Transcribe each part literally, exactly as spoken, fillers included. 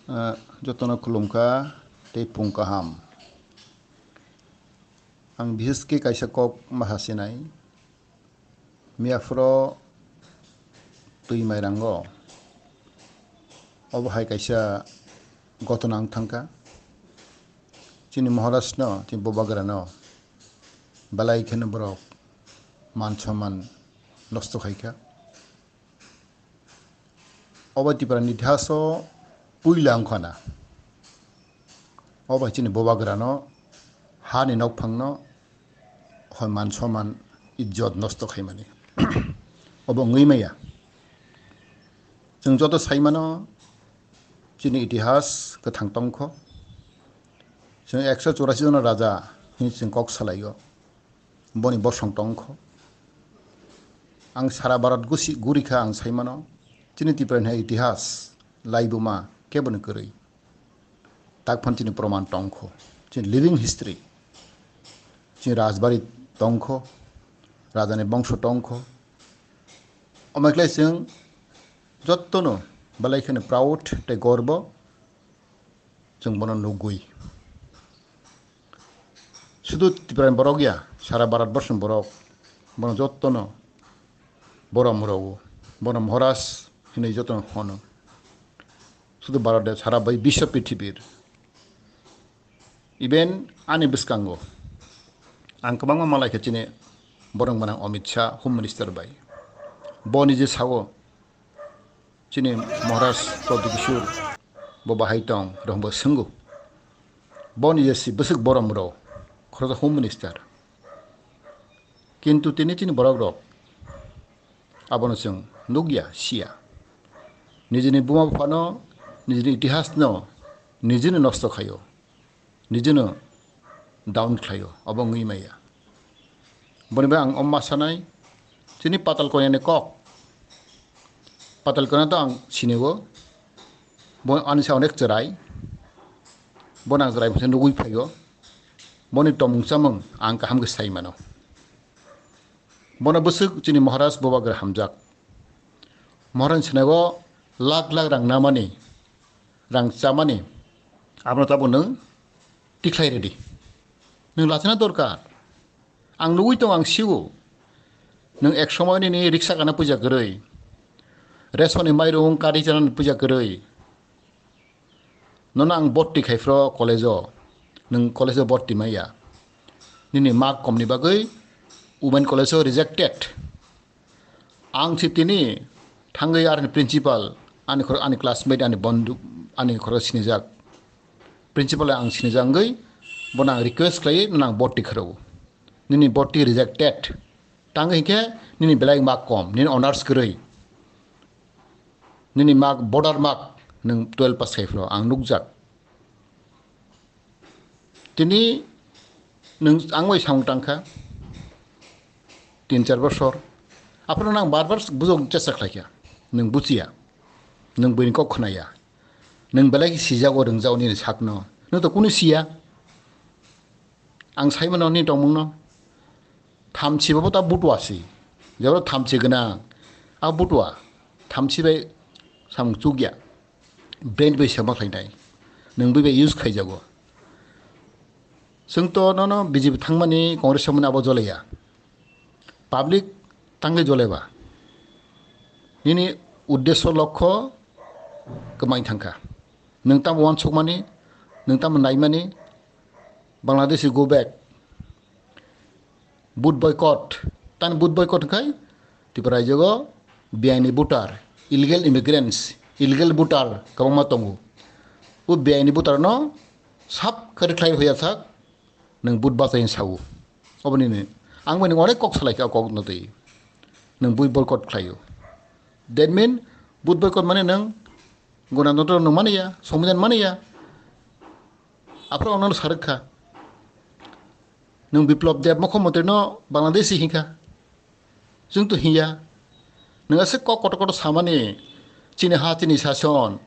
Ah, jotono khulumkha tei phung kaham. Ang bises khe kaisa kok ma sa sinai. Miyaphoro twi mairango obo hai kaisa gotona wng thangkha. Chini Maharajno, chini Bubagrano belai kheno borok man somman nosto khaikha. Obo Tiprani itihaso puila wngkhana. Obo chini Bubagrano, hani nokphangno hoi man somman, ijjot nosto khaimani. Obo wngwi maya. Chwng joto saimano chini itihas kwthang tongkho. Chwng ekso churasi jona raja hwnwi chwng kok salaio. Boni bosong tongkho. Ang sara Bharat gusi gurikha ang saimano. Chini Tiprani hai itihas laibuma keboni kwrwi. Takphan chini proman tongkho. Chini living history. Chini rajbari tongkho. Rajani bongso tongkho. Omo khlai chwng jottono belai kheno proud tei gorbo chwng bono nugwi. Sudu Tiprani borok ya, sara Bharat borsoni borok, bono jottono borom rwo, bono Maharaj hinwi jottono hono. Sudu Bharat de, sara bai biswa prithibir. Even ani bwskango ang kwbangma malai khe chini borok gwnang Amit Shah, Home Minister bai. Bo nije sao, chini Maharaj Pradyot Kishore bo bahai tong, rwngbo swngo. Boni je si bwswk borom rw, khoroksa Home Minister. Kintu tini chini borok rok abono chwng nukya, siya. Nijini buma buphano, nijini itihasno nijini nosto khaio. Nijino down khlaio, obo wngwi maya. Boni bai ang omma sanai, chini Patal Konyani kok. Patal Konya to ang sinigo, bo ani sa onek chwrai, bono ang chwrai phano nugwi phaio, boni tomung chamung ang kaham khe sai mano. Bono bwswk chini Maharaj Bubagra hamjak. Maharaj sinago lakh lakh rang namani, rang chamani, abono tabo nwng tikhlai rwdi. Nwng lachina dorkar. Ang nugwi tongo, ang sio. Nwng ek somoy nini riksa gana puja kwrwi. Resoni mairung kari chanani puja kwrwi. Nono ang borti khai phro college-o. Nwng college-o borti maya. Nini mark komni bagwi women college-o rejected. Ang si tini thangwi arni principal, ani khor-, ani classmate, ani bondhu, ani khorok sinijak. Principal ang sinijak wngwi bono ang request khlaiwi nono ang borti kharao. Nini borti rejected. Tangwi hinkhe nini belai mark kom, nini honors kwrwi. Nini mark, border mark, nwng twelve pass khai phano ang nukjak. Tini nwng ang bai samung tangkha, tin char bosor. Aphano nang bar bar bujok chesta khlaikha. Nwng buchiya. Nwng buini kok khnaya. Nwng belai khe sijago, rwngjago nini sakno. Nwng to kunu siya. Ang saimano nini tongmungno. Thamchi bo ta butwa si. Jebra thamchi gwnang. A butwa. Thamchi bai samung chukya. Brain bai sema khlainai. Nwng bai bai use khaijago. Chwng to nono B J P thangmani, Congress thangmani abo jolaiya. Public tangwi jolaiba. Nini uddesho lokho kwmai thangkha. Nwng tamo uansukmani, nwng tamo naimani, Bangladeshi go back. Vote boycott. Tan vote boycott khai Tripura rajyogo biaini voter, illegal immigrants, illegal voter kwbangma tongo. O biaini voter no sab kari khlai hoya thak, nwng vote bachai sao. Oboni ni ang bai nwng onek kok salai kha, kok no twi nwng vote boycott khlaio. That mean vote boycott mane nwng Gonatantro nwng maniya, Songbidan maniya. Aphuru ang nono sarwk kha. Nwng Biplab Deb mukhyamantri no Bangladeshi hinkha. Chwng to hinya. Nwng aswk kok kotor kotor samani, chini ha, chini sason,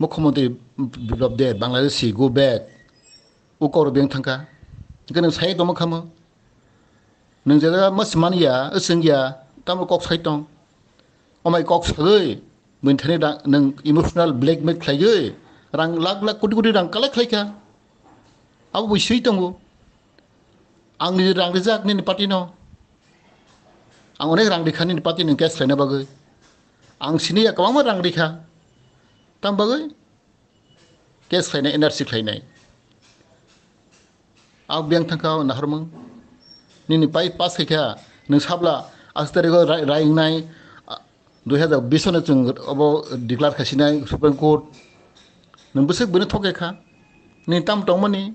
mukhyamantri Biplab Deb, Bangladeshi, go back. O kok rok beng thangkha. Hwnkhe nwng sai tongma kha mo. Nwng je jaga mas manya, swngya, tamo kok sai tong. Omai kok sagwi, buini thani da-, nwng emotional blackmail khlaiwi, Rang lakh lakh koti koti rang collect khlaikha. Abo bo swi tongo. Ang ni rang rijak nini party no. Ang onek rang rikha nini party ni case khlaina bagwi. Ang sini ya kwbangma rang rikha. Tam bagwi case khlainai, N R C khlainai. Ang biyang thangkha o naharmung. Nini pai pass khaikha, nwng sabla aste tarikh o rai, rai wngnai, ah, dui hazar bish no chwng obo declare khaisinai Supreme Court. Nwng bwswk bwino thok kha. Nini tam tongmani,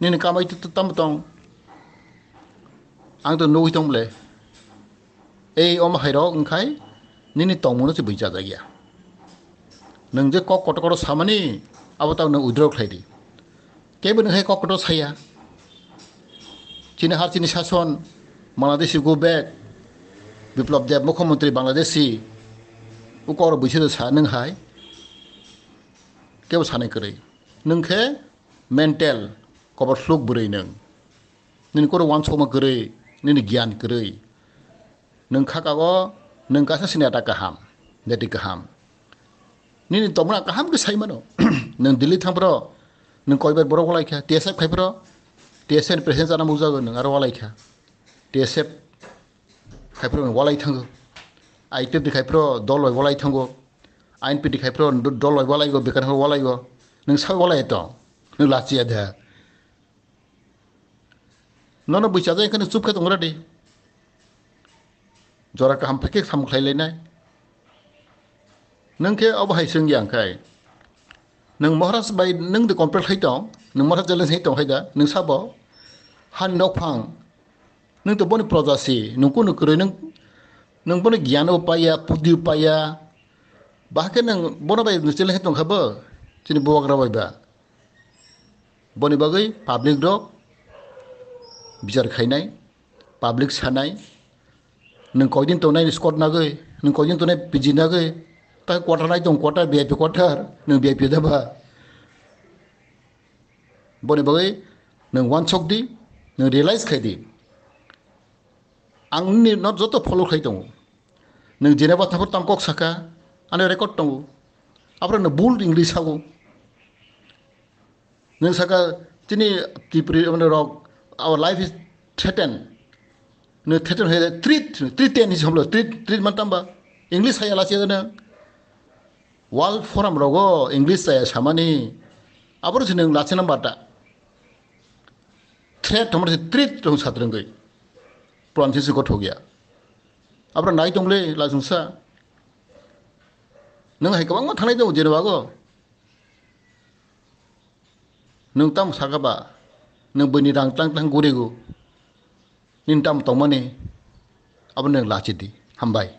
nini kamai tu, tu tam tong. Ang to nugwi tong ble. Ei omo hai rok wngkhai nini tongmungno se bui chajak ya. Nwng je kok kotor kotor samani abo tak nwng withdraw khlai di. Kebo nwng hai kok kotor saya. Chini har chini sason Bangladeshi go back. Biplab Deb mukhyamantri Bangladeshi. Ukoro buisi do sa nwng hai. Kebo sanai kwrwi. Nwng khe mental kobor sluk bwrwi nwng. Nini koro wansokma kwrwi, nini giyan kwrwi. Nwng khakago, nwng kaisa sinata kaham, beti kaham. Nini tongmana kaham khe sai mano. Nwng Delhi thangphro, nwng koibar borok walai kha, T S F khaiphro, T S F ni president chana mukjago, nwng aro walai kha. T S F khaiphro nwng walai thango. I P F T khaiphro dol bai walai thango. I N P T khaiphro do-, dol bai walaigo, bekar khe walaigo. Nwng sai walai tong, nwng lachiya de. Nono bui chajak khe nwng chup khe tong radi. Jora kaham phai khe samung khlai lainai. Nwng khe obo hai swng ya wngkhai. Nwng Maharaj bai nwng de compare khai tong, nwng Maharaj challenge hai tong hai da, nwng sabo. Han nok phang. Nwng to boni proja si, nwng kunu kwrwi nwng, nwng boni giyan o paiya, pudi o paiya. Bahai khe nwng bono bai challenge hai tong kha bo, chini bubagra bai ba. Boni bagwi public rok bichar khainai, public sanai, nwng koidin tongnai squad nagwi, nwng koidin tongnai P G nagwi, ta quarter nai tong quarter, V I P quarter, nwng V I P da ba. Boni bagwi nwng wansok di, nwng realize khai di. Ang nini no joto follow khai tongo. Nwng jenaba thaphur tam kok saka, ani record tongo. Aphuru nwng bul English sago. Nwng saka chini Tripuri mane rok, our life is threatened. Nwng threaten hoye treat, treat ten his homlo, treat, treat man tamba. English saya lachi nwng. World Forum rogo English saya samani. Aboro si nwng lachi namba ta. Threat homor si treat rong satrengoi. Pronunciation gothok ya. Abro nai tongle lajungsa. Nwng hai kwbangma thangnai tongo jeni bago. Nwng tamo saka ba, nwng buini rang tlang tlang gurigo. Nini tamo tongmani, abo nwng lachi di. Hambai.